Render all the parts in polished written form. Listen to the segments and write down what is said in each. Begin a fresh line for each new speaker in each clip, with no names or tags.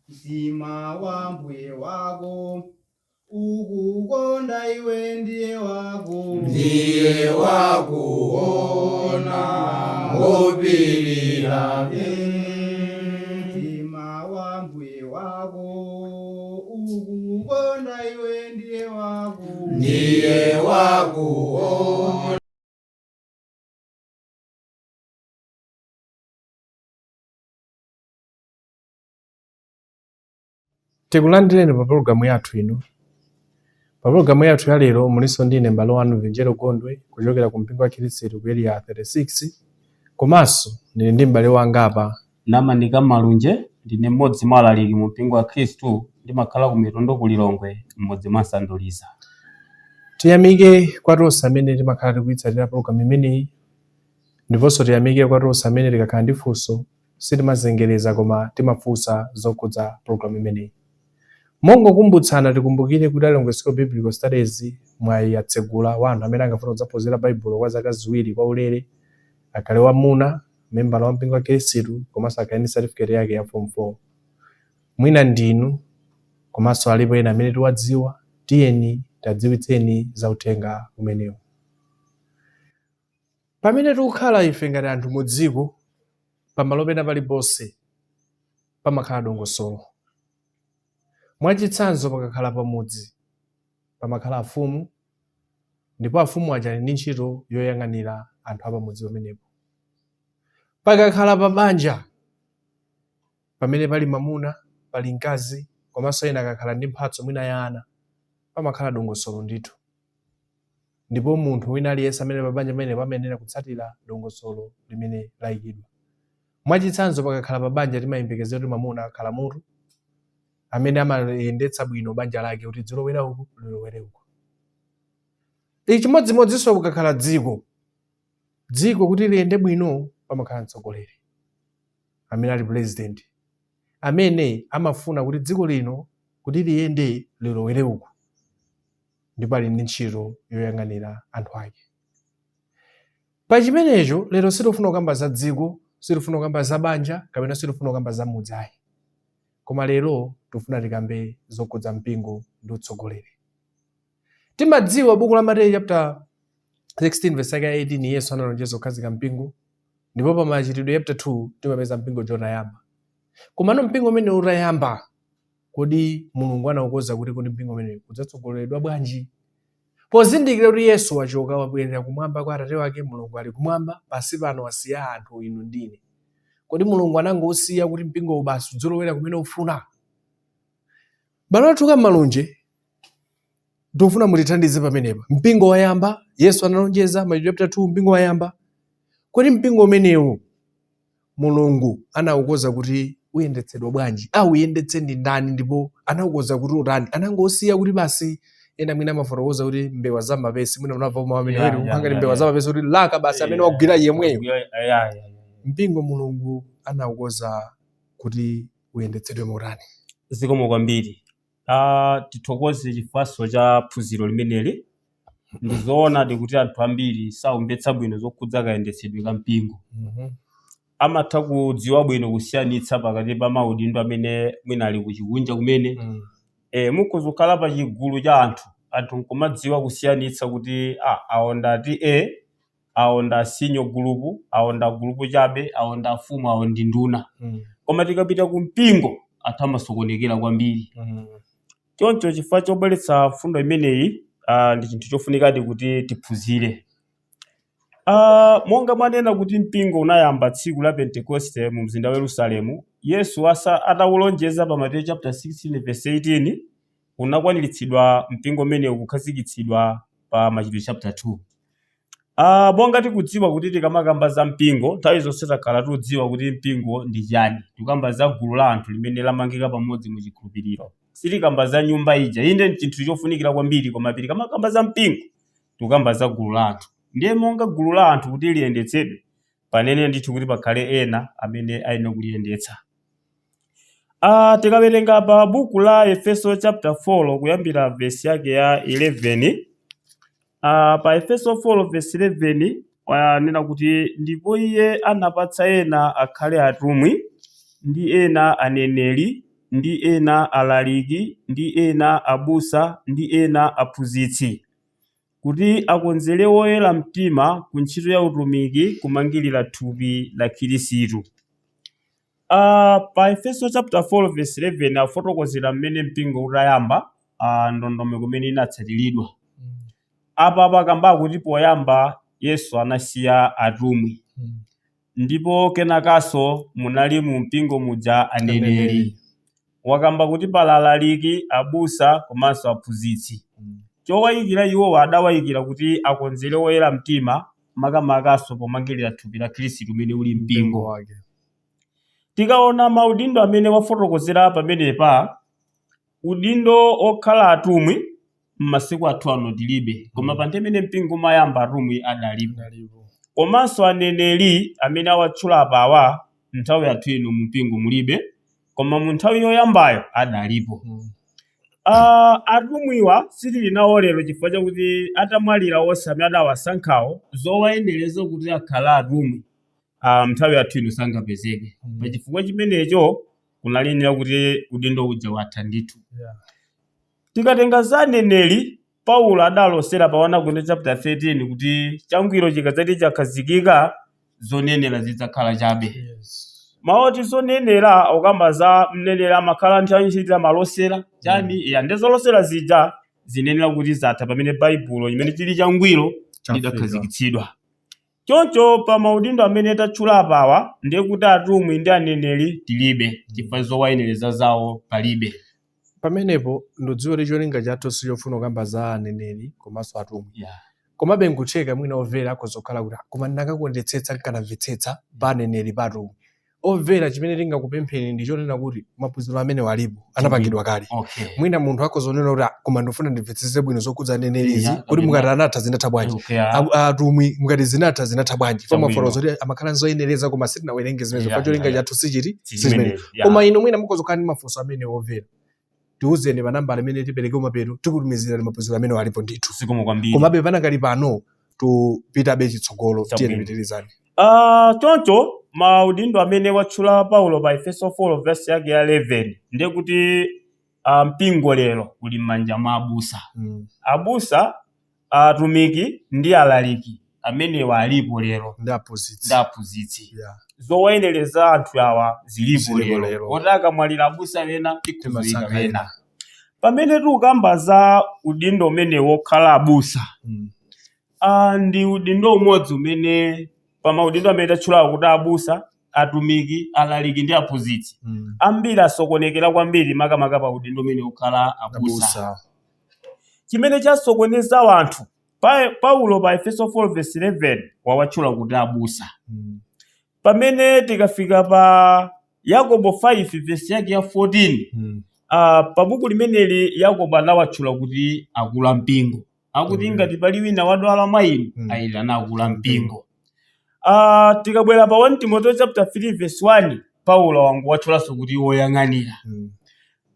Mtima wa mbuye wako ukukonda iwe ndiye wako
Ndiye wakuona ngopirira.
Mtima wa mbuye wako ukukonda iwe ndiye wako
Ndiye wakuona.
Tikulandireni pa pologalamu yathu ino. Pa pologalamu yathu ya lero mulinso ndine m'bale wanu Vinjero Gondwe kuchokera ku mpingo wa Khristu ku Area 36, komanso ndili ndi m'bale wanga apa.
Namanika Malunje, ndine mmodzi mwa alaliki mu mpingo wa Khristu, ndimakhala ku Mitundu ku Lilongwe, mmodzi mwa Nsanduliza.
Tiyamike kwa tonse amene timakhala tikuyitsatira pologalamu imeneyi, ndiponso tiyamike kwa tonse amene tikakhala ndi funso sitimazengereza koma timafunsa zokhudza pologalamu imeneyi. Mongokumbutsana, tikumbukire kuti Lilongwe School of Biblical Studies mwayi yatsegula wa anthu amene angafuna kudzaphunzira Baibulo kwa zaka 2 kwaulere, akhale wamuna, membala wa mpingo wa Khristu, komanso akhale ndi certificate yake ya form 4. Mwina ndinu, komanso alipo ena amene tiwadziwa, tiyeni tadziwitseni za uthenga umenewu. Pamene tikukhala ife ngati anthu mu dziko, pamalo pena paliponse pamakhala dongosolo. Mwachitsanzo, pakakhala pamudzi pamakhala afumu, ndipo afumu aja ali ndi ntchito yoyang'anira anthu apamudzi pamenepo. Pakakhala pabanja, pamene pali mamuna, pali mkazi, komanso ena akakhala ndi mphatso mwina ya ana, pamakhala dongosolo ndithu. Ndipo munthu wina aliyense amene ali pabanja pamenepo amayenera kutsatira dongosolo limene layikidwa. Mwachitsanzo, pakakhala pabanja timayembekezera kuti mwamuna akhala mutu amene amayendetsa bwino banja lake kuti dzilowera uku, lilowere uku. Chimodzimodzinso kukakhala dziko. Dziko kuti liyende bwino pamakhala mtsogoleri amene ali president, amene amafuna kuti dziko lino kuti liyende lilowere uku, ndipo ali ndi ntchito yoyang'anira anthu ake. Pa chimenecho, lero sitifuna kukamba za dziko, sitifuna kukamba za banja, kapena sitifuna kukamba za mudzi ayi. Koma lero tifuna tikambe zokhudza mpingo ndi utsogoleri. Timadziwa buku la Mateyu chapter 16 verse yake ya 18, Yesu analonjeza kukhazika mpingo, ndipo pa Machitidwe chapter 2 timapeza mpingo utayamba. Komano mpingo umene utayamba, kodi Mulungu anaukonza kuti kodi mpingo umene udzatsogoleredwa bwanji? Pozindikira kuti Yesu wachoka, wabwerera kumwamba kwa Atate wake, Mulungu ali kumwamba, pansi pano wasiya anthu inu ndine. Kodi Mulungu anangousiya kuti mpingowu basi udzilowera kumene ufuna? M'bale wathu Kammalunje, ndikufuna mutithandize pamenepa. Mpingo wayamba, Yesu analonjeza, Machitidwe chapter 2, mpingo wayamba. Kodi mpingo umenewu Mulungu anaukonza kuti uyendetsedwa bwanji? Auyendetse ndi ndani ndipo anaukonza kuti utani? Anangosiya kuti basi, ena mwina amafotokoza kuti mbewa za mapesi, mwina munamva mawu amene yeah, ngati mbewa za mapesi kuti laka basi amene wagwira yemweyo. Mpingo Mulungu anaukonza kuti uyendetsedwe motani?
Zikomo kwambiri. Tithokoze chifukwanso cha phunziro limeneli. Ndizoonadi kuti anthu ambiri saumvetsa bwino zokhudza kayendetsedwe ka mpingo. Amatha kudziwa bwino kusiyanitsa pakati pa maudindo amene mwina ali kuchikunja kumene. Mukhoza kukhala pa chigulu cha anthu, anthu nkumadziwa kusiyanitsa kuti awo ndati A, awo nda senior group, awo nda group chabe, awo nda afumu, awo ndi nduna. Koma tikapita ku mpingo anthu amasokonekera kwambiri. Choncho chifukwa chobweretsa mfundo imeneyi, ndi chinthu chofunikadi kuti tiphunzire. Monga mwanena kuti mpingo unayamba tsiku la Pentekoste mu mzinda wa Yerusalemu, Yesu atawulonjeza pa Mateyu chapter 16 verse 18, unakwaniritsidwa mpingo umenewu kukhazikitsidwa pa Machitidwe chapter 2. Monga tikudziwa kuti tikamakamba za mpingo, nthawi zonse takhala tikudziwa kuti mpingo ndi chani. Tikukamba za gulu la anthu limene lamangika pamodzi mu chikhulupiriro. Sitikamba za nyumba ija, inde ndi chinthu chofunikira kwambiri, koma tikamakamba za mpingo, tikukamba za gulu la anthu. Ndiye monga gulu la anthu kuti liyendetsedwe, panene ndithu kuti pakhale ena amene ayenera kuliyendetsa. Tikawerenga pa buku la Efeso chapter 4 kuyambira vesi yake ya 11, pa Efeso 4 verse 11 wanena kuti ndipo iye anapatsa ena akhale atumwi, ndi ena aneneri, ndi ena alaliki, ndi ena abusa, ndi ena aphunzitsi, kuti akonzere woyera mtima ku ntchito ya utumiki kumangirira thupi la Khristu. Pa Efeso chapter 4 verse 11 afotokozera mmene mpingo utayamba, ndondomeko imene inatsatiridwa. Apa pakamba kuti poyamba Yesu anasiya atumwi, ndipo kenakanso munali mu mpingo muja aneneri.
Aneneri.
Wakamba kuti pali alaliki, abusa komanso aphunzitsi. Chowayikira iwowa adawayikira kuti akonzere woyera mtima, makamakaso pomangirira thupi la Khristu umene uli mpingo.
Wake.
Tikaona maudindo amene wafotokozera pamenepa, udindo okhala atumwi m'masiku athu ano tilibe, koma pa nthawi imene mpingo umayamba atumwi adalipo.
Adalipo.
Komanso aneneri amene awatchula apawa, nthawi yathu ino mu mpingo mulibe, koma mu nthawi yoyambayo adalipo. Atumwiwa sitili nawo lero chifukwa chakuti atamwalira onse amene adawasankhawo, zowayenereza kuti akhale atumwi nthawi yathu ino sangapezeke. Pa chifukwa chimenecho kunalinira kuti udindo uja watha ndithu. Tikatenga za aneneri, Paulo adalosera pa 1 Korinto chapter 13 kuti changwiro chikadzati chakhazikika, zonenera zidzakhala chabe. Mawu oti zonenera akukamba za mneneri amakhala nthawi ntchito amalosera chani, ya ndi zolosera zija zinenera kuti zatha pamene Baibulo limene chili changwiro
Chafika.
lidakhazikitsidwa. Choncho pa maudindo amene tatchula apawa, ndiye kuti atumwi ndi aneneri tilibe, chifukwa zowayenereza zawo palibe.
Pamenepo ndudziwa kuti cholinga chathu sichofuna kukamba za aneneri komanso atumwi. Komabe nkutheka mwina omvera akhoza kukhala kuti, "Ah, koma ndakakondetsetsa nkanamvetsetsa pa aneneri pa atumwi." Omvera, chimene tingakupempheni ndi chonena kuti maphunziro amene walipo anapangidwa kale. Mwina munthu akhoza kunena kuti, "Ah, koma ndifuna ndimvetsetse bwino zokhudza anenerizi, kuti mukati anatha zinatha bwanji, atumwi mukati zinatha zinatha bwanji." Pamafotokoza kuti amakhala nzoyenereza, koma sitinawerenge zimenezo, pa cholinga chathu sichiti sichimene. Koma inu mwina mukhoza kukhala ndi mafunso amene, omvera, tiuzeni pa nambala imene tipereke kumapeto, tikutumizirani maphunziro amene alipo ndithu.
Zikomo kwambiri.
Komabe panakali pano tupitabe chitsogolo, tiye
Chabwino.
tipitirizani.
Choncho maudindo amene watchula Paulo pa Efeso 4 verse yake ya 11, ndiye kuti mpingo lero uli m'manja mwa abusa. Abusa, atumiki ndi alaliki amenewa alipo lero,
ndi aphunzitsi.
Ndi aphunzitsi. Zowayenereza anthu awa zilipo
Zilipo
lero.
lero.
Oti akamwalira abusa ena, tikhoza
Timasankha
ena.
ena.
Pamene tikukamba za udindo umene wokhala abusa, ndi udindo umodzi umene pa maudindo amene tatchulawo kuti abusa, atumiki, alaliki ndi aphunzitsi, ambiri asokonekera kwambiri makamaka pa udindo umene wokhala abusa.
Abusa.
Chimene chasokoneza anthu, Paulo pa Efeso 4 verse 11 wawatchula kuti abusa, pamene tikafika pa Yakobo 5 verse yake ya 14, pa buku limeneli Yakobo anawatchula kuti akulu ampingo, akuti ngati pali wina wadwala mwa inu, ayitana akulu ampingo. Tikabwera pa 1 Timoteo chapter 3 verse 1, Paulo wangu watchulanso kuti woyang'anira.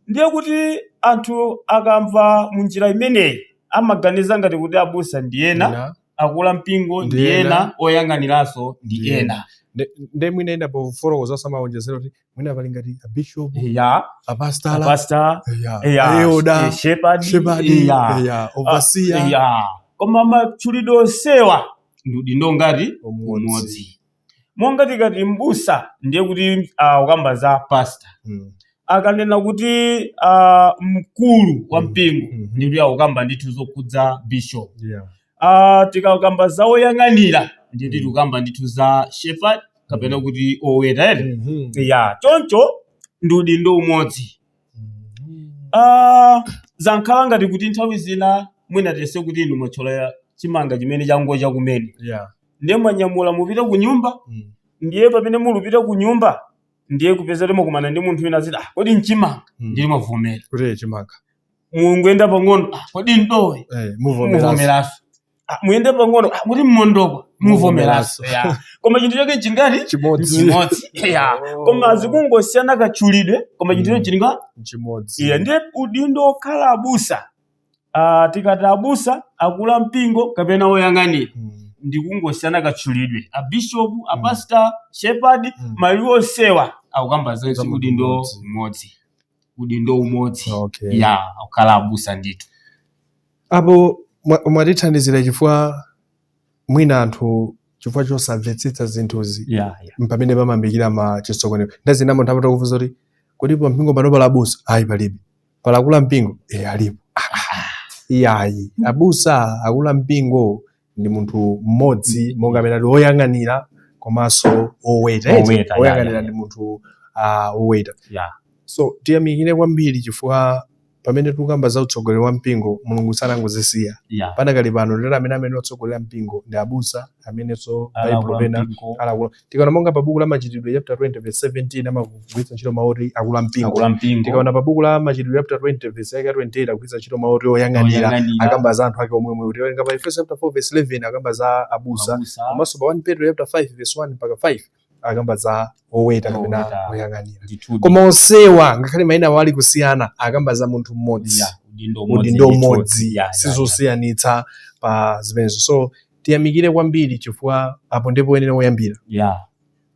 Ndiye kuti anthu akamva munjira imeneyi amaganiza ngati kuti abusa ndi ena, akulu ampingo ndi
Ndi
ena,
ena.
oyang'aniranso ndi
Ndi ena.
ena.
Nde mwina ena pofotokoza samawonjezera kuti mwina pali ngati abishop, apastala,
apasta,
elder,
shepherd,
shepherd, overseer.
Koma matchulidwe onsewa ndi udindo ngati
Umodzi.
umodzi. Monga tikati mbusa, ndiye kuti ukamba za pastor. Akanena kuti mkulu wa mpingo, ndiye kuti akukamba ndithu zokhudza bishop. Tikakamba za woyang'anira, ndiye kuti tikukamba ndithu za shepherd kapena kuti oweta ere. Choncho ndi udindo umodzi. Zankhala ngati kuti nthawi zina mwina tiyese kuti inu mwathyola chimanga chimene changocha kumene, ndiye mwanyamula mupita ku nyumba, ndiye pamene mulupita ku nyumba ndiye kupeza kuti mwakumana ndi munthu wina aziti, "Ah, kodi nchimanga?" Ndiye mwavomera
kuti chimanga.
Munguyenda pang'ono, "Ah, kodi ndowe?"
Muvomeranso.
Muvomeranso. "Ah, muyende pang'ono, ah, kuti mmondokwa?" Muvomeranso. Koma chinthu chake chingati?
Chimodzi.
Chimodzi. Koma zikungosiyana katchulidwe, koma chinthu chilinga
Chimodzi.
Ndiye udindo okhala abusa, tikati abusa, akulu ampingo kapena woyang'anira, ndikungosiyana katchulidwe, abishopu, apastor, shepherd, maliwu onsewa akukamba za
Za
udindo
umodzi.
umodzi. Udindo umodzi.
Okay.
Ya, okhala abusa ndithu.
Apo mwatithandizira chifukwa mwina anthu chifukwa chosamvetsetsa zinthuzi mpamene pamambikira ma chisokonezo. Ndazina munthu amati kufunsa kuti kodi pa mpingo pano pali abusa? Ayi, palibe. Pali akulu ampingo? Eh, alipo. Iyayi, abusa, akulu ampingo ndi munthu mmodzi monga amene ali woyang'anira komanso oweta.
Oweta, ya,
Woyang'anira
ya.
ndi munthu oweta. So tiyamikire kwambiri chifukwa pamene tikukamba za utsogoleri wa mpingo, Mulungu sanangozisiya. Panakali pano nditati amene otsogolera mpingo ndi abusa amenenso Baibulo pena alakula. Tikaona monga pa buku la Machitidwe chapter 20 verse 17 amagwiritsa ntchito mawu oti akulu ampingo.
Akulu ampingo.
Tikaona pa buku la Machitidwe chapter 20 verse yake 28 akugwiritsa ntchito mawu oti oyang'anira, akamba za anthu ake omwe. Tikawerenga pa Efeso chapter 4 verse 11 akamba za abusa. Komanso pa 1 Petro chapter 5 verse 1 mpaka 5 akamba za oweta kapena
Oweta.
oyang'anira.
Ndithudi.
Koma onsewa ngakhale mayina awo ali kusiyana akamba za munthu mmodzi.
Ya, udindo umodzi
Udindo
ndithu.
umodzi. Sizosiyanitsa pa zimenezo. So tiyamikire kwambiri chifukwa apo ndipo woyenera woyambira.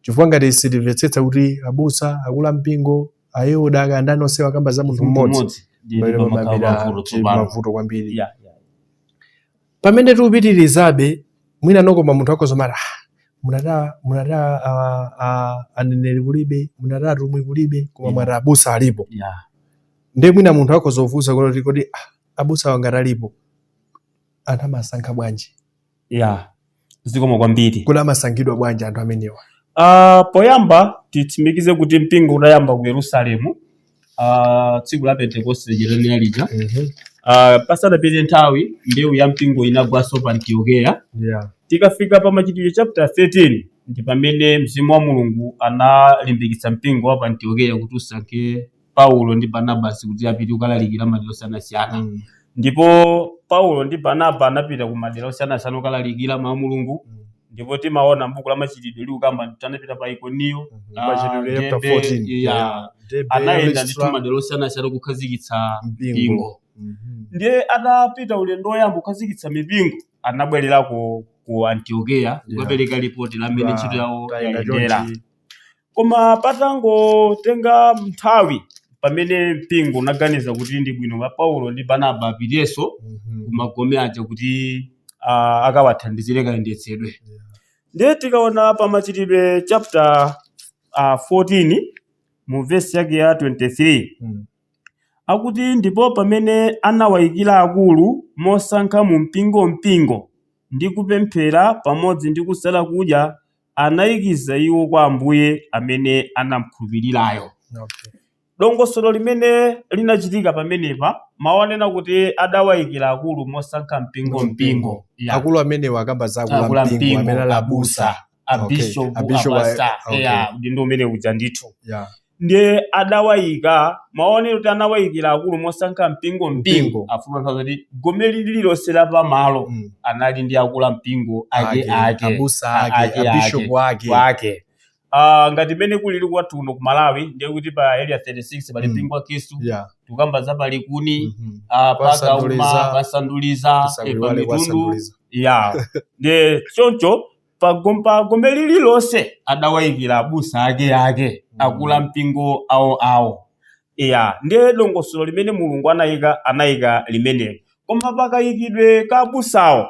Chifukwa ngati sitimvetsetsa kuti abusa, akulu ampingo, ayoda, akandani onsewa akamba za munthu mmodzi,
Mmodzi. Ndiye
pamene
pamakhala
pamabwera
mavuto tsopano.
mavuto kwambiri.
Ya.
Pamene tikupitirizabe mwina nokoma munthu akozomati munata aneneri kulibe, munata atumwi kulibe, koma mwati abusa alipo. Ndiye mwina munthu akhoza kufunsa kuti kodi abusa wangati alipo, anthu amasankha bwanji?
Ya, zikomo kwambiri.
Kodi amasankhidwa bwanji anthu amenewa?
Poyamba titsimikize kuti mpingo unayamba ku Yerusalemu tsiku la Pentekoste lija lija. Pasanapite nthawi mbewu ya mpingo inagwanso pa Antiokeya. Tikafika pa Machitidwe chapter 13 ndi pamene mzimu wa Mulungu analimbikitsa mpingo wa pa Antiokeya kuti usankhe Paulo ndi Barnabas kuti apite kukalalikira madera osiyanasiyana. Ndipo Paulo ndi Barnaba anapita ku madera osiyanasiyana kukalalikira mawu a Mulungu. Ndipo timaona m'buku la Machitidwe likukamba kuti anapita pa Ikoniyo,
Machitidwe chapter
Derbe,
14.
ya.
Derbe,
Anayenda
Lystra,
ndithu madera osiyanasiyana kukhazikitsa
mpingo.
mpingo. Ndiye atapita ulendo woyamba kukhazikitsa mipingo anabwererako ku Antiokeya kukapereka ripoti la mmene ntchito yawo
Tayenda
yayendera.
chonchi.
Koma patangotenga nthawi pamene mpingo unaganiza kuti ndi bwino pa Paulo ndi Barnaba apitenso kumagome aja kuti akawathandizire kayendetsedwe. Ndiye tikaona pa Machitidwe chapter 14 mu vesi yake ya 23 akuti ndipo pamene anawayikira akulu mosankha mu mpingo mpingo ndi kupemphera pamodzi ndi kusala kudya anayikiza iwo kwa Ambuye amene anamkhulupirirayo. Dongosolo limene linachitika pamenepa mawu anena kuti adawayikira akulu mosankha mpingo mpingo. Ya.
Akulu amenewa akamba za akulu
Akulu
ampingo
ampingo,
amene ali abusa.
A bishop,
A bishop,
a pastor. Ya, udindo umene uja ndithu. Ndiye adawayika, maonero kuti anawayikira akulu mosankha mpingo mpingo.
Mpingo.
Afuna kutanthauza kuti gome lililonse la pamalo anali ndi akulu ampingo ake ake.
Abusa ake,
Ake,
a bishop ake.
Ake. Ngati mmene kulili kwathu kuno ku Malawi ndiye kuti pa area 36 pali mpingo wa Khristu. Tikukamba za palikuni,
Kwasanduliza.
pakauma, pasanduliza,
Tisakuiwale
pa mitundu.
kwasanduliza.
Ya. Ndiye choncho pa gome lililonse adawayikira abusa ake ake, akulu ampingo awo awo. Ya, ndiye dongosolo limene Mulungu anayika limenelo. Koma pakayikidwe ka abusawo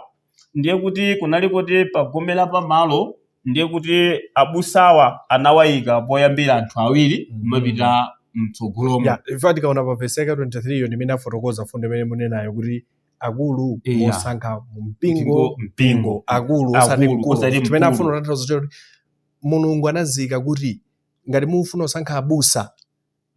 ndiye kuti kunali kuti pagome la pamalo ndiye kuti abusawa anawayika poyambira anthu awiri kumapita mtsogolomo.
Yeah, in fact tikaona pa verse yake 23 yo ndimene afotokoza fundo imene munenayo kuti akulu mosankha mu mpingo
mpingo.
Akulu osati
Akulu,
mkulu.
osati
Chimene
mkulu.
afuna kutanthauza choti Mulungu anazika kuti ngati mufuna kusankha abusa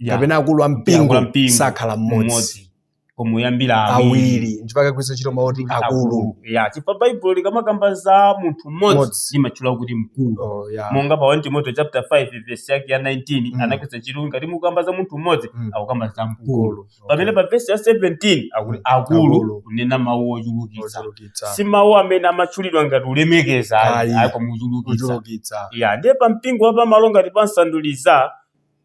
kapena akulu a mpingo
Akulu a mpingo
sakhala mmodzi,
mmodzi koma uyambira awiri.
Awiri. Nchifukwa kagwiritsa ntchito mawu oti akulu.
Ya, chifukwa Baibulo likamakamba za munthu mmodzi
Mmodzi.
limatchula kuti mkulu.
Oh, yeah.
Monga pa 1 Timothy chapter 5 verse yake ya 19 anagwiritsa ntchito ngati mukamba za munthu mmodzi akukamba za mkulu.
Mkulu. Okay.
Pamene pa verse ya 17 akuti akulu
Akulu.
kunena mawu ochulukitsa.
Ochulukitsa.
Si mawu amene amatchulidwa ngati ulemekeza
Ayi.
ayi, koma uchulukitsa.
Ochulukitsa.
Ya, ndiye pa mpingo wa pamalo ngati pa nsanduliza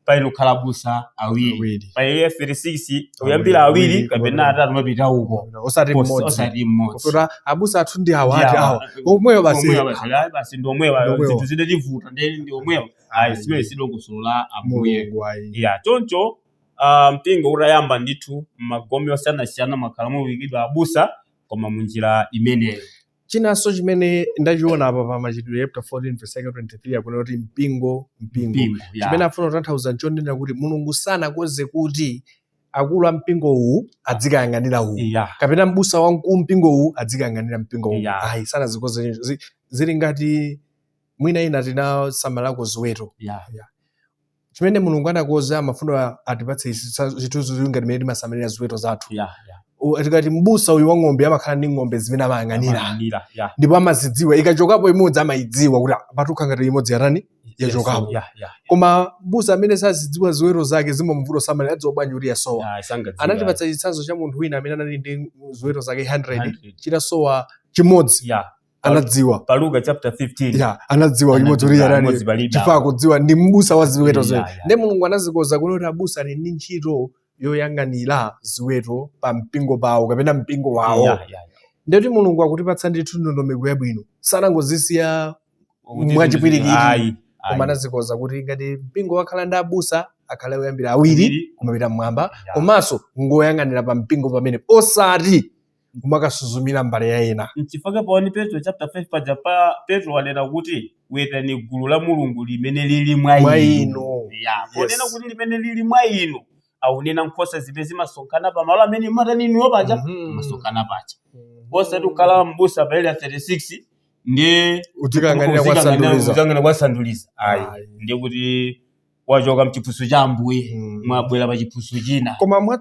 payenera kukhala abusa awiri.
Awiri.
Pa area 36 kuyambira awiri
Awiri,
kapena atatu mapita uko.
Osati mmodzi.
Osati mmodzi.
Kufuna abusa athu ndi awa
Ndi
ati
awa.
awa. Omweyo basi.
Omweyo basi, ayi basi ndi omwewa.
Ndi omwewa.
Zinthu zidativuta ndi omwewa. Ayi, simene sidongosolo la Ambuye.
Mulungu ayi.
Ya, choncho Mpingo utayamba ndithu m'magome osiyanasiyana makhala muyikidwa abusa, koma munjira imeneyo.
Chinanso chimene ndachiona apa pa Machitidwe chapter 14 verse 23, akunena kuti mpingo, mpingo.
Mpingo, ya.
Chimene afuna kutanthauza nchonena kuti Mulungu sanakonze kuti akulu a mpingo uwu adzikayang'anira uwu, kapena mbusa wa mpingo uwu adzikayang'anira mpingo uwu. Ayi, sanazikonze choncho. Zili ngati mwina ina tinasamalako ziweto. Chimene Mulungu anakonza, amafuna atipatse chithunzi ngati mmene timasamalira ziweto zathu. Tikati mbusa uyu wa ng'ombe amakhala ndi ng'ombe zimene amayang'anira.
Amayang'anira, ya.
Ndipo amazidziwa, ikachokapo imodzi amayidziwa kuti patukha ngati imodzi yatani, yachokapo. Koma mbusa amene sazidziwa ziweto zake, zimamuvuta kusamalira, adziwa bwanji kuti yasowa?
Ya, sangadziwe.
Anatipatsa chitsanzo cha munthu wina amene anali ndi ziweto zake 100,
100.
chitasowa chimodzi, anadziwa.
Pa Luka chapter 15.
Ya, anadziwa chimodzi kuti
Anadziwa,
yatani,
imodzi palibe.
Chifukwa akudziwa ndi mbusa wa ziweto ziweto. Ndi Mulungu anazikoza kuti abusa ali ndi ntchito yoyang'anira ziweto pa mpingo pawo kapena mpingo wawo. Ndeti Mulungu akutipatsa ndithu ndondomeko yabwino, sanangozisiya
Kuti
mwachipwirikiti,
ayi,
koma
ayi.
anazikoza kuti ngati mpingo wakhala ndi abusa, akhale oyambira awiri
Awiri.
kumapita mmwamba, komanso ngoyang'anira pa mpingo pamene, osati kumakasuzumira mbale ya ena.
Nchifukwa pa 1 Petro chapter 5 paja pa Petro wanena kuti wetani gulu la Mulungu limene lili mwa
mwa
inu.
inu.
Ya, ponena kuti limene lili mwa inu, akunena nkhosa zimene zimasonkhana pamalo amene matani inuyo paja, masonkhana paja, osati kukhala mbusa pa Area 36 ndi
udzikang'anira kwasanduliza.
Uzikang'anira kwasanduliza, ayi.
Ayi.
Ndiye kuti wachoka mchiphunzitso cha Ambuye, mwabwera pa chiphunzitso china.
Koma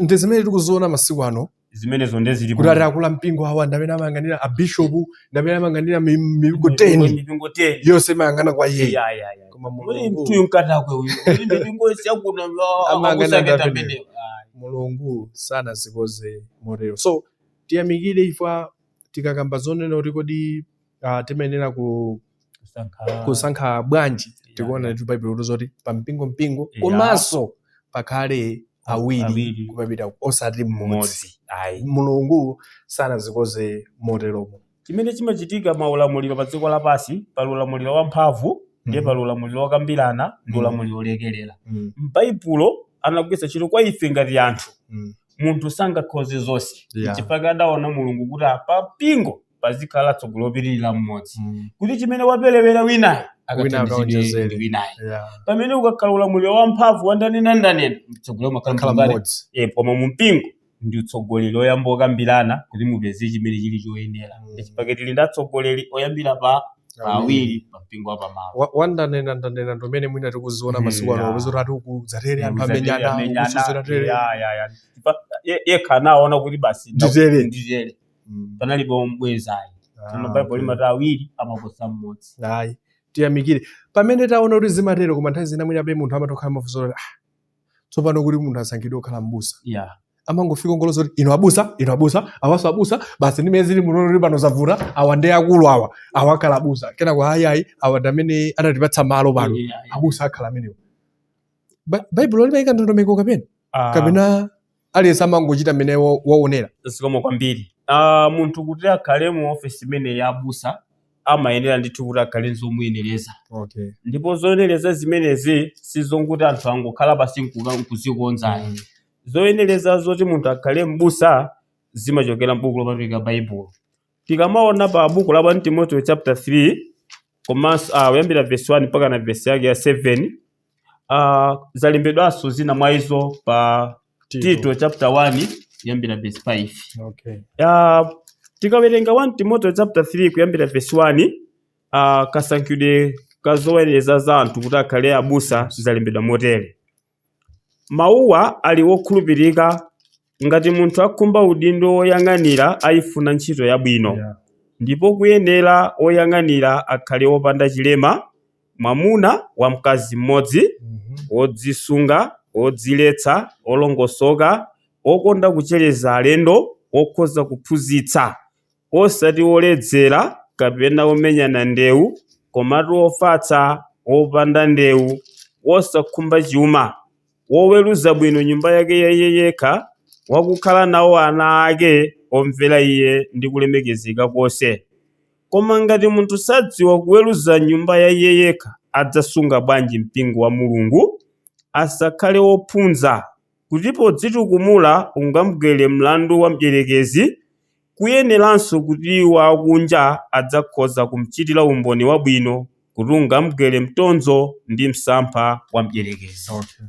ndi zimene tikuziona masiku ano.
Zimenezo ndiye zili
Kuti ati akula mpingo awa ndi amene amayang'anira, abishopu ndi amene amayang'anira mipingo 10.
Mipingo 10.
Yonse imayang'ana kwa iye.
Ya.
Koma
Muli
Mulungu
mtuyu mkatakwe uyu. Muli mipingo yonse yakuno.
Amayang'anira
Akusaketa
ndi amene.
ameneyo.
Mulungu sanazikoze motero, so tiyamikire ifwa tikakamba zonena kuti kodi timayenera kusankha bwanji, tikuona ndi Baibulo kuti zoti pa mpingo mpingo, komanso pakhale awiri
Awiri.
kumapita, osati mmodzi.
Mmodzi, ayi.
Mulungu sanazikoze moteromo.
Chimene chimachitika maulamuliro pa dziko lapansi, pali ulamuliro wamphamvu, ndiye pali ulamuliro wokambirana ndi ulamuliro wolekelera. M'Baibulo anagwiritsa ntchito kwa ife ngati anthu, munthu sangakhoze zonse. Chifukwa adaona Mulungu kuti apa mpingo pazikhala tsogolo lopitirira mmodzi, kuti chimene waperewera winayo
wina
akathandizidwe
akaonjezere.
ndi winayo. Pamene ukakhala ulamuliro wamphamvu wandanena ndanena, mtsogolo umakhala
khala
mtsogoleri.
mmodzi.
Koma mu mpingo ndi utsogoleri oyamba okambirana kuti mupeze chimene chili choyenera. Chifukwa tili ndi atsogoleri oyambira pa awiri pa mpingo wa pamalo.
Wandanena ndanena ndi umene mwina tikuziona masiku ano, popeza kuti ati ukudzatere anthu amenyana, ukusuzera tere.
Yekha anaona kuti basi
Nditere.
Nditere, panalibe ombwezayi. Tsono Baibulo limati awiri amaposa mmodzi.
Ayi, tiyamikire pamene taona kuti zimatero, koma nthawi zina mwina be munthu amatokhala mafunso kuti tsopano kuti munthu asankhidwe kukhala mbusa, amangofika ngolo zoti inu abusa, inu abusa, awaso abusa, basi ndimene zili muno kuti pano zavuta, awa ndi akulu, awa awa akhala abusa, kenako ayi ayi, awa ndi amene anatipatsa malo pano, abusa akhala amenewo. Baibulo limayika ndondomeko kapena kapena aliyense amangochita mmene waonera?
Zikomo kwambiri. Munthu kuti akhale mu ofesi imene ya abusa, amayenera ndithu kuti akhale nzomuyenereza. Ndipo zoyenereza zimenezi sizonkuti anthu angokhala pasi nkuzikonzayi. Zoyenereza zoti munthu akhale mbusa zimachokera m'buku lopatulika, Baibulo. Tikamaona pa buku la 1 Timoteo chapter 3, komanso kuyambira verse 1 mpaka na verse yake ya 7, zalembedwanso zina mwa izo pa Tito chapter 1 kuyambira verse 5. Tikawerenga 1 Timoteo chapter 3 kuyambira verse 1, kasankhidwe ka zoyenereza za anthu kuti akhale abusa zalembedwa motere: mawuwa ali wokhulupirika, ngati munthu akhumba udindo woyang'anira ayifuna ntchito yabwino. Ndipo kuyenera woyang'anira akhale wopanda chilema, mwamuna wa mkazi mmodzi, wodzisunga, wodziletsa, wolongosoka, wokonda kuchereza alendo, wokhoza kuphunzitsa, osati woledzera kapena womenyana ndewu, komatu wofatsa, wopanda ndewu, wosakhumba chuma, woweruza bwino nyumba yake ya iye yekha, wakukhala nawo ana ake omvera iye ndi kulemekezeka konse. Koma ngati munthu sadziwa kuweruza nyumba ya iye yekha, adzasunga bwanji mpingo wa Mulungu? Asakhale wophunza, kuti podzitukumula ungamgwere mlandu wa mdierekezi, kuyeneranso kuti iwo akunja adzakhoza kumchitira umboni wabwino, kuti ungamgwere mtonzo ndi msampha wa mdierekezi.
Okay.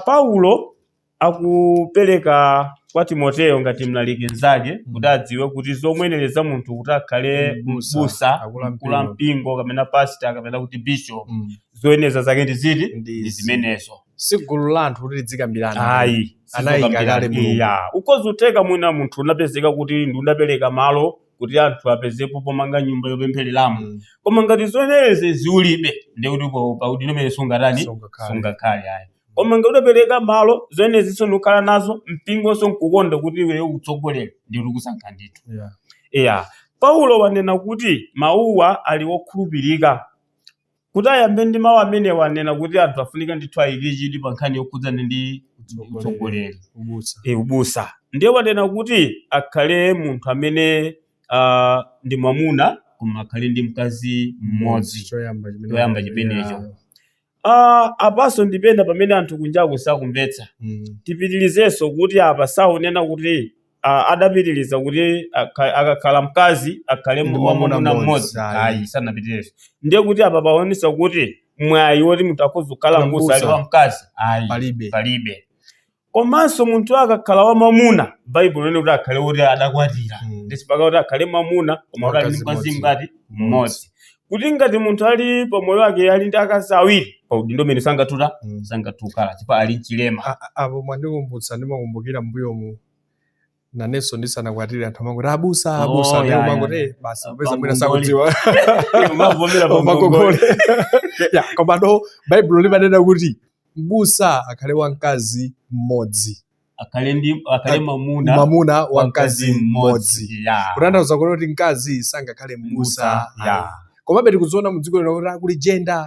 Paulo akupereka kwa Timoteyo ngati mlaliki mnzake kuti adziwe kuti zomuyenereza munthu kuti akhale
M'busa,
m'busa,
akula
mkulu wa
mpingo.
mpingo kapena pastor kapena kuti bishop, zoyeneza zake ndi ziti?
Ndi
Ndi zimenezo.
Si gulu la anthu kuti lidzikambirana.
Ayi,
Anayika kale Mulungu.
iya, ukhoza utheka mwina munthu unapezeka kuti ndi unapereka malo kuti anthu apezepo pomanga nyumba yopemphereramo, koma ngati zoyenereza ziulibe, ndiye kuti paudindo umene sungatani?
Sungakhale.
Sungakhale ayi. Koma ngati udapereka malo, zoyenerezinso ndikukhala nazo, mpingonso nkukonda kuti iweyo utsogolere, ndiye kuti kusankha ndithu. Iya, Paulo wanena kuti mawuwa ali wokhulupirika. Kuti ayambe ndi mawu amene wanena kuti anthu afunika ndithu ayike chidwi pa nkhani yokhudzana ndi
Utsogoleri.
utsogoleri,
Ubusa.
Ubusa. Ndiye wanena kuti akhale munthu amene ndi mwamuna koma akhale ndi mkazi mmodzi.
Choyamba chimene.
Choyamba chimenecho. Apanso ndipenda pamene anthu kunjaku sakumvetsa. Tipitirizenso kuti apa saunena kuti adapitiriza kuti akakhala mkazi akhale
Ndi
wa
mwamuna
mwamuna
mmodzi.
mmodzi. Ayi, sanapitirize. Ndiye kuti apa paonesa kuti mwayi woti munthu akhoza kukhala m'busa ali
M'busa.
wa mkazi ayi,
Palibe.
palibe. Komanso munthu akakhala wa mwamuna, Baibulo linena kuti akhale woti adakwatira. Ndisipaka kuti akhale mwamuna koma kuti ali ndi
Mkazi
mkazi
mmodzi.
ngati mmodzi. Kuti ngati munthu ali pamoyo wake ali ndi akazi awiri, pa udindo umene sangatuta, sangatukala chifukwa ali mchilema.
Apo mwandikumbutsa, ndimakumbukira mbuyomu nanenso ndisanakwatire anthu amangoti abusa, abusa,
Oh,
ndiye umangoti basi, popeza mwina
Pangongole.
sakudziwa.
Umavomera
Pangongole.
pangongole.
Ya, komano Baibulo limanena kuti mbusa akhale wamkazi mmodzi.
Akhale ndi akhale mwamuna
Mwamuna wamkazi mmodzi. Kutanthauza kuti mkazi sangakhale mbusa.
Mbusa, ya.
Komabe tikuziona mu dziko lino kuti kuli gender,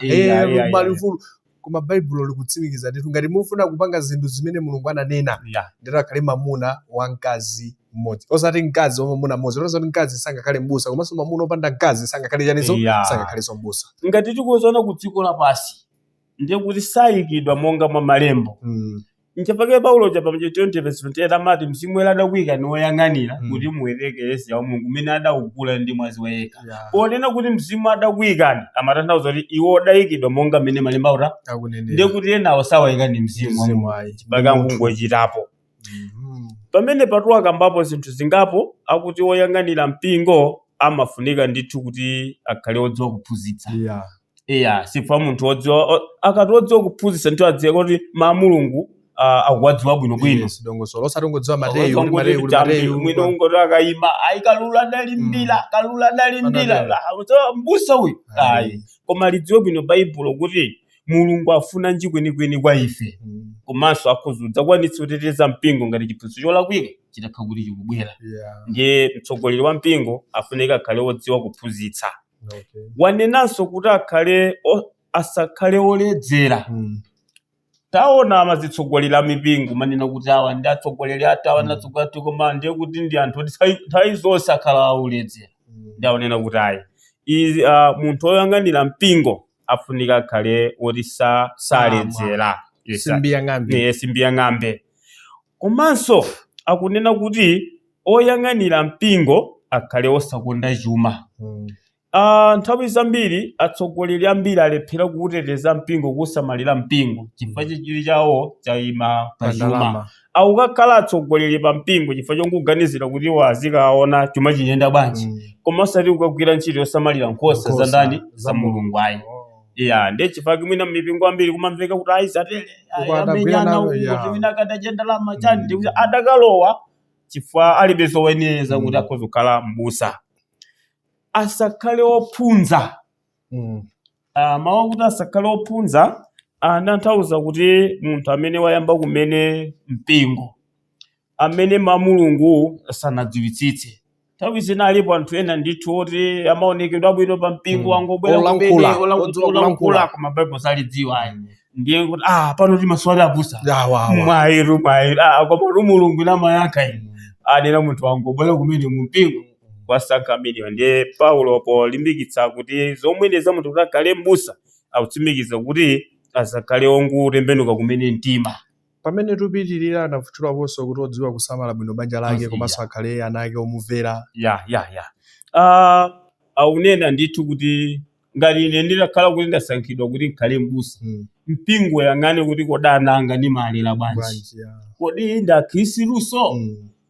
malufulu. Koma Baibulo likutsimikiza ndithu, ngati mufuna kupanga zinthu zimene Mulungu ananena, ndithu akhale mwamuna wamkazi mmodzi, osati mkazi wa mwamuna mmodzi. Osati kuti mkazi sangakhale mbusa, komanso mwamuna opanda mkazi sangakhale chanizo, sangakhalenso mbusa.
Ngati tikuziona ku dziko lapansi, ndiye kuti sayikidwa monga mwa malembo. Nchifukwa Paulo cha pa 20 verse 28 amati Mzimu Woyera adakuyikani woyang'anira kuti muwete eklesia wa Mulungu umene adawugula ndi mwazi wa yekha. Ponena kuti Mzimu adakuyikani, amatanthauza kuti iwo adayikidwa monga mmene malemba akuti,
Akunenera.
ndiye kuti enawo sawayika ndi Mzimu wa
Mzimu
Mulungu.
ayi.
Chifukwa nkungochitapo. Pamene patu akambapo zinthu zingapo, akuti woyang'anira mpingo amafunika ndithu kuti akhale wodziwa kuphunzitsa. Iya, sifa munthu wodziwa akati wodziwa kuphunzitsa ndithu adziwe kuti ma Mulungu akuwadziwa bwinobwino.
Yes, dongosolo osati ungodziwa Mateyu, kuti Mateyu, kuti Mateyu.
Mwino ungoti akayima ayi, kalulu adalimbira, kalulu adalimbira.
Anatero.
So, mbusa uyu ayi, koma lidziwe bwino Baibulo kuti Mulungu afuna nji kwenikweni kwa ife, komanso akhoza kudzakwanitsa kuteteza mpingo ngati chiphunzitso cholakwika chitakha kuti chikubwera. Ndiye mtsogoleri wa mpingo afunika akhale wodziwa kuphunzitsa. Wanenanso kuti akhale asakhale oledzera. Taona amazitsogoleri a mipingo manena kuti awa ndi atsogoleri athu, awa ndi atsogoleri athu, koma ndiye kuti ndi anthu oti nthawi zonse akhala auledzera. Ndi aonena kuti ayi, izi, munthu woyang'anira mpingo afunika akhale woti saledzera. Yes,
Simbi ya ng'ambe.
Simbi ya ng'ambe. Komanso akunena kuti oyang'anira mpingo akhale osakonda chuma. Nthawi zambiri atsogoleri ambiri alephera kuuteteza mpingo, kuusamalira mpingo, chifukwa chidwi chawo chayima pa chuma.
Ndalama.
Akukakhala atsogoleri pa mpingo chifukwa chongoganizira kuti iwo azikaona chuma chiyenda bwanji, koma osati kukagwira ntchito yosamalira nkhosa za
Nkhosa
ndani?
za
Za Mulungu ayi. Iya, ndiye chifukwa mwina m'mipingo ambiri kumamveka kuti ayi, zatere, ayi,
Uko adagwira
amenyana
nawo,
uku, kuti wina akadadya ndalama chani, ndikuti adakalowa chifukwa alibe zoyenera kuti akhoza kukhala m'busa. Asakhale ophunza. Mawu akuti asakhale ophunza anatanthauza kuti munthu amene wayamba kumene mpingo, amene ma Mulungu sanadziwitsitse. Nthawi zina alipo anthu ena ndithu oti amaonekedwa bwino pa mpingo, angobwera kumene,
Olankhula, odziwa
olankhula,
kulankhula.
koma Baibulo salidziwa ayi. Ndiye kuti pano timaswali abusa.
Ya, wa, wa.
Mwayiru, mwayiru. Koma kuti Mulungu namayankha ine. Anena munthu wangobwera kumene mu mpingo kwasankha amenewa. Ndiye Paulo polimbikitsa kuti zomwe za munthu kuti akhale m'busa, akutsimikiza kuti Asakhale ongotembenuka kumene mtima.
Pamene tupitirira, anatchulaponso kuti odziwa kusamala bwino banja lake, komanso akhale ana ake omumvera.
Ya, aunena ndithu kuti ngati ine nditakhala kuti ndasankhidwa kuti ndikhale m'busa, mpingo yang'ane kuti kodi ana anga ndimalera bwanji?
Bwanji, ya.
Kodi ndi akhristuso?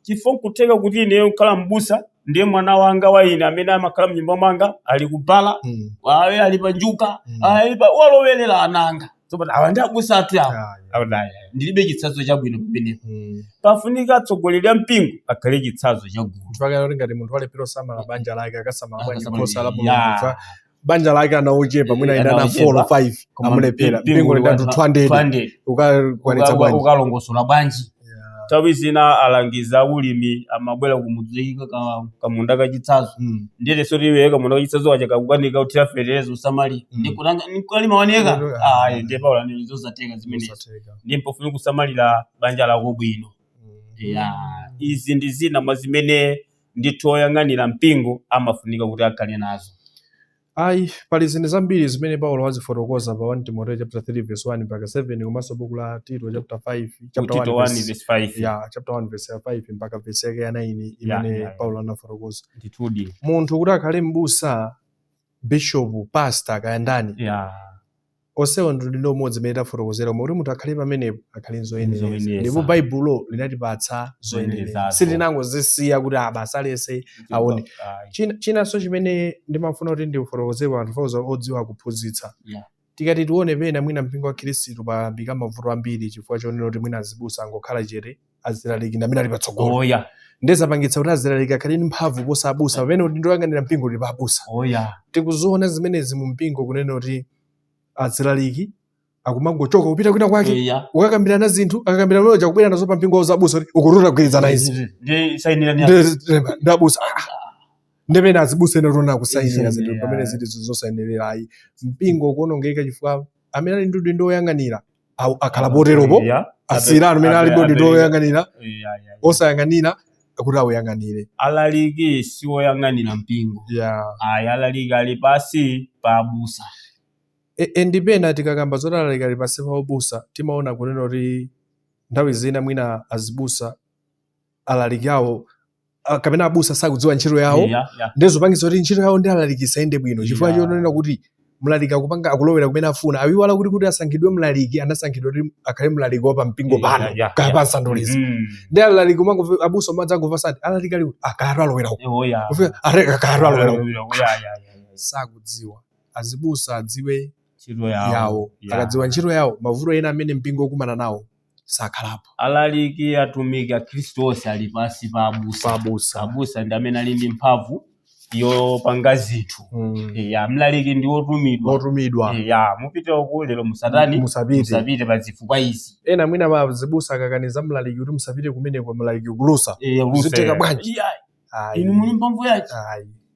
Chifukwa nkutheka kuti ineyo nkhala m'busa, ndiye mwana wanga wa ine amene amakhala mnyumba mwanga ali kubala, awe ali pa njuga, ali pa walowerera ana anga. Tsopano awa ndi abusa athu awa. Akuti ayi, ayi, ndilibe chitsanzo chabwino pamenepo. Pafunika atsogoleri a mpingo akhale chitsanzo cha gulu.
Chifukwa kuti ngati munthu walephera kusamala banja lake, akasamala bwanji
Akasamala
nkhosa la
bwanji?
Mulungu? Chifukwa banja lake ana ochepa, mwina
Ana
ina na
ochepa.
4 or 5,
Koma
amulephera.
mpingo
Mpingo
uli
lina 200,
200.
ukakwanitsa bwanji?
Ukalongosola bwanji? Nthawi zina alangiza aulimi amabwera kumudzika kamunda kachitsanzo. Ndiye so tiwe kamunda kachitsanzo kaja kakukanika kuthira fetereza, usamalira, ndikulanga ndikulima waneka. Ayi, ndiye paula ndi zosateka zimenezi.
Zosatheka.
Ndiye mpofuna kusamalira banja lako bwino. Ya, izi ndi zina mwa zimene ndithu oyang'anira mpingo amafunika kuti akhale nazo.
Ayi, pali zinthu zambiri zimene Paulo wazifotokoza pa 1 Timoteo chapter 3 verse 1 mpaka 7, komanso buku la Tito chapter 5, chapter
Tito
1
1
verse,
verse 5.
Ya, chapter 1 verse ya 5 mpaka verse yake ya 9 imene Paulo anafotokoza. Munthu kuti akhale m'busa, bishop, pastor, kaya ndani, onsewo ndi udindo umodzi imene tafotokozera, koma kuti munthu akhale pamenepo akhale nzoyenereza.
Nzoyenereza.
Ndipo Baibulo linatipatsa zoyenereza.
Zoyenerezazo.
Sitinangozisiya kuti abasa alese aone.
Ayi.
Chinanso chimene ndimafuna kuti ndifotokozere anthu fauza odziwa kuphunzitsa, tikati tione pena mwina mpingo wa Khristu payambika mavuto ambiri chifukwa chonena kuti mwina azibusa angokhala chete, azilaliki ndi amene ali patsogolo. Ndezapangitsa kuti azilaliki akhale ndi mphamvu kuposa abusa, pamene udindo woyang'anira mpingo uli pa abusa. Tikuziona zimenezi mu mpingo, kunena kuti azilaliki akumangochoka kupita kwina kwake, ukakambirana zinthu, akakambirana loja kubwera nazo pa mpingo wa abusa kuti ukututa kugwirizana izi.
Ndiye sayinira ni
Ndi abusa. Ndepena azibusa ena tona kusayinira zinthu pamene zili zosayenerera. Ayi, mpingo kuonongeka chifukwa amene ali ndi udindo woyang'anira akhala poteropo, asiyirano amene ali ndi udindo woyang'anira osayang'anira kuti awuyang'anire.
Alaliki siwoyang'anira mpingo. Ayi, alaliki ali pasi pa abusa.
E, ndipena tikakamba zoti alaliki ali pasi pa abusa, timaona kunena kuti nthawi zina mwina azibusa alaliki awo, kapena abusa sakudziwa ntchito yawo. Ndezopangitsa kuti ntchito yawo ndi alaliki isayende bwino chifukwa chonena kuti mlaliki akupanga, akulowera kumene afuna. Awiwala kuti asankhidwe mlaliki, anasankhidwa kuti akhale mlaliki wa pampingo pano, kaya pa nsanduliza. Ndi alaliki umangomva abusa umadzangomva sati alaliki ali akayatu alowera uko, kufika are akayatu alowera uko. Sakudziwa. Azibusa adziwe
ntchito yawo.
Yawo. Akadziwa ntchito yawo, mavuto ena amene mpingo ukumana nawo sakhalapo.
Alaliki, atumiki, akhristu onse ali pasi pa abusa.
Pa abusa.
Abusa ndi amene ali ndi mphamvu yopanga zinthu. Ya, mlaliki ndi wotumidwa.
Otumidwa.
Ya, mupite uku lero, musatani,
musapite.
Musapite pa zifukwa izi.
Ena mwina azibusa akakaniza mlaliki kuti musapite kumeneko, mlaliki kulusa.
Lusa,
Zitheka bwanji? Ayi.
Inu muli mphamvu yachi?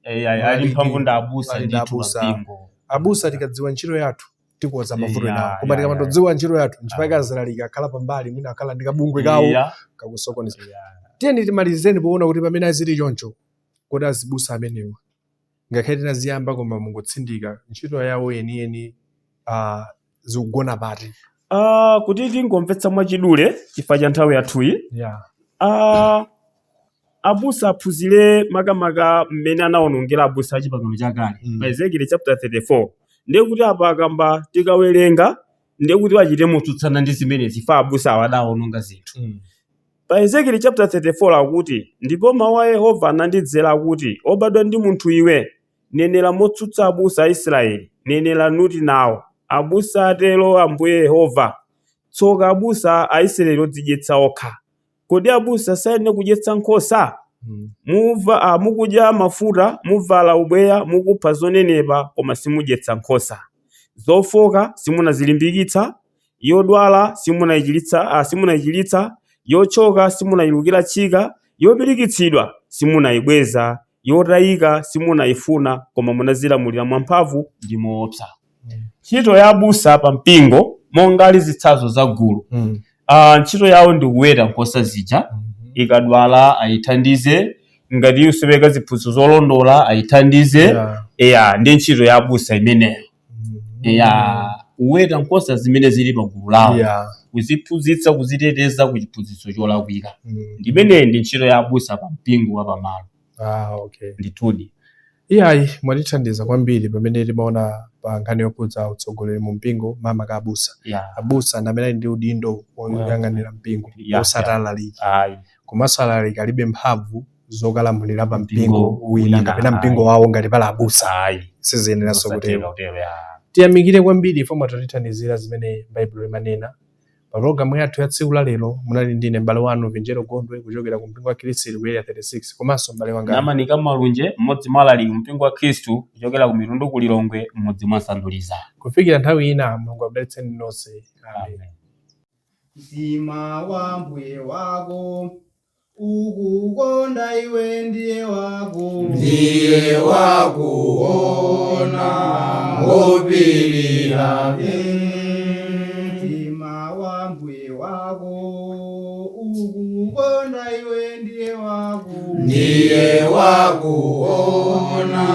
Ayi.
Ali mphamvu ndi abusa.
Ali ndi
ndithu
abusa.
Mpingo.
Abusa tikadziwa ntchito yathu tikoza mavuto enawo, koma tikamandodziwa ntchito yathu, nchifukwa azilaliki akhala pambali, mwina akhala ndi kabungwe kawo kakusokoneza. Tiyeni timalizeni poona kuti pamene azili choncho, kodi azibusa amenewa, ngakhale tinaziyamba koma mungotsindika, ntchito yawo yeniyeni zikugona pati?
Kuti tingomvetsa mwachidule chifukwa cha nthawi yathuyi, abusa aphunzire makamaka mmene anawonongera abusa a Chipangano Chakale pa Ezekiel chapter 34. Ndiye kuti apa akamba tikawerenga, ndiye kuti achite motsutsana ndi zimenezi, fa abusa awa adawononga zinthu. Pa Ezekiel chapter 34 akuti, "Ndipo mawu a Yehova anandidzera akuti, obadwa ndi munthu iwe, nenera motsutsa abusa a Israeli, nenera nuti nawo, abusa atero Ambuye Yehova, tsoka abusa a Israeli odzidyetsa okha! Kodi abusa sayenera kudyetsa nkhosa? Mukudya mafuta, muvala ubweya, mukupha zonenepa, koma simudyetsa nkhosa. Zofoka simunazilimbikitsa, yodwala simunayichiritsa, yochoka simunayilukira tchika, yopirikitsidwa simunayibweza, yotayika simunayifuna, koma munazilamulira mwamphamvu ndi moopsa." Ntchito ya abusa pa mpingo, monga ali zitsanzo za gulu, ntchito yawo ndi kuweta nkhosa zija. Ikadwala ayithandize, ngati ikusoweka ziphunzitso zolondola ayithandize. Eya, ndi ntchito ya abusa imeneyo. Eya. Kuweta nkhosa zimene zili pa gulu lawo, kuziphunzitsa, kuziteteza ku chiphunzitso cholakwika. Ndimeneyi ndi ntchito ya abusa pa mpingo wa pamalo.
Ah, okay.
Ndithudi.
Iyayi, mwatithandiza kwambiri pamene timaona pa nkhani yokhudza utsogoleri mu mpingo, makamaka abusa. Abusa ndi amene ali ndi udindo woyang'anira mpingo, osati alaliki.
Ayi.
Komanso alaliki alibe mphamvu zokalamulira pa mpingo
Mpingo
wina
wina,
kapena mpingo
ayi.
wawo ngati pali abusa.
Ayi.
Siziyeneranso
Osatero,
kutero.
kutero, ya.
Tiyamikire kwambiri ifo mwatithandizira zimene Baibulo limanena. Pa pologalamu yathu ya tsiku la lero munali ndine m'bale wanu Vinjero Gondwe kuchokera ku mpingo wa Khristu ku Area 36, komanso m'bale wanga
Namanika Malunje, mmodzi mwa alaliki mpingo wa Khristu kuchokera ku Mitundu ku Lilongwe, mmudzi mwa Sanduliza.
Kufikira nthawi ina, Mulungu akudalitseni nonse. Amen.
Amen.
Mtima wa mbuye wako ukukonda iwe ndiye wako.
Ndiye wakuona ngopilira.
Mtima wa mbuye wako ukukonda iwe ndiye wako.
Ndiye wakuona.